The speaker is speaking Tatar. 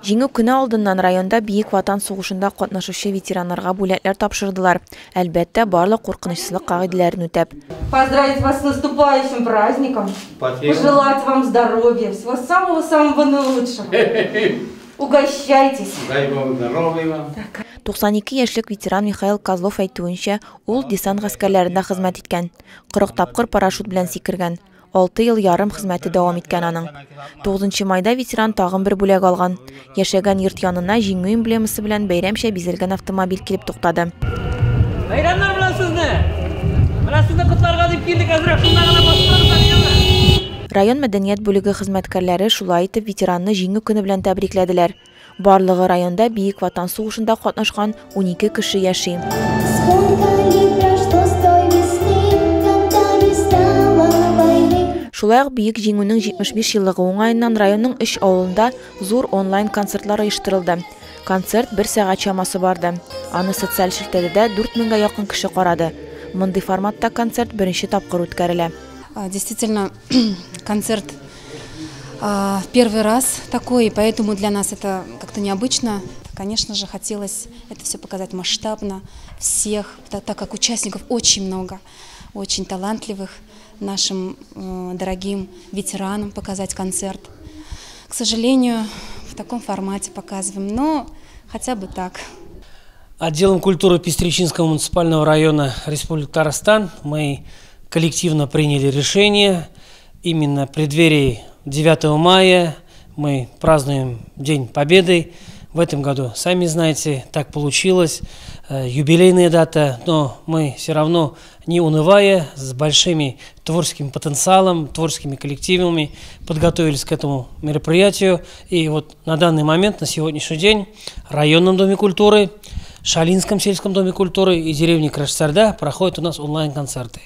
Җиңү көне алдыннан районда Бөек Ватан сугышында катнашучы ветераннарга бүләкләр тапшырдылар. Әлбәттә, барлык куркынычсызлык кагыйдәләрен үтәп. Поздравить вас с наступающим праздником. Спасибо. Пожелать вам здоровья, всего самого-самого наилучшего. Угощайтесь. Дай Бог здоровья вам. 92 яшьлек ветеран Михаил Козлов әйтүенчә, ул десант гаскәрләрендә хезмәт иткән. 40 тапкыр парашют белән сикергән. 6 ел ярым хезмәте дәвам иткән аның. 9 майда ветеран тагын бер бүләк алган. Яшәгән йорт янына Җиңү эмблемасы белән бәйрәмчә бизәлгән автомобиль килеп туктады. Бәйрәмнәр белән сезне! Менә сезне котларга дип килдек, әзрәк шунда гына басып торыгыз. Район мәдәният бүлеге хезмәткәрләре шулай итеп ветеранны Җиңү көне белән тәбрикләделәр. Барлыгы районда Бөек Ватан сугышында катнашкан 12 кеше яши. Сколько лет прошло с той весны, когда не стало войны? Шулай ук Бөек Җиңүнең 75 еллыгы уңаеннан районның өч авылында зур онлайн концертлар оештырылды. Концерт бер сәгать чамасы барды. Аны социаль челтәрдә 4 меңгә якын кеше карады. Мондый форматта концерт беренче тапкыр үткәрелә. Действительно, концерт первый раз такой, и поэтому для нас это как-то необычно. Конечно же, хотелось это все показать масштабно, всех, так как участников очень много, очень талантливых, нашим дорогим ветеранам показать концерт. К сожалению, в таком формате показываем, но хотя бы так. Отделом культуры Пестречинского муниципального района Республики Татарстан мы коллективно приняли решение: именно в преддверии 9 мая мы празднуем День Победы. В этом году, сами знаете, так получилось, юбилейная дата, но мы все равно, не унывая, с большими творческим потенциалом, творческими коллективами подготовились к этому мероприятию. И вот на данный момент, на сегодняшний день, в районном доме культуры, Шалинском сельском доме культуры и деревне Крашцарда проходят у нас онлайн-концерты.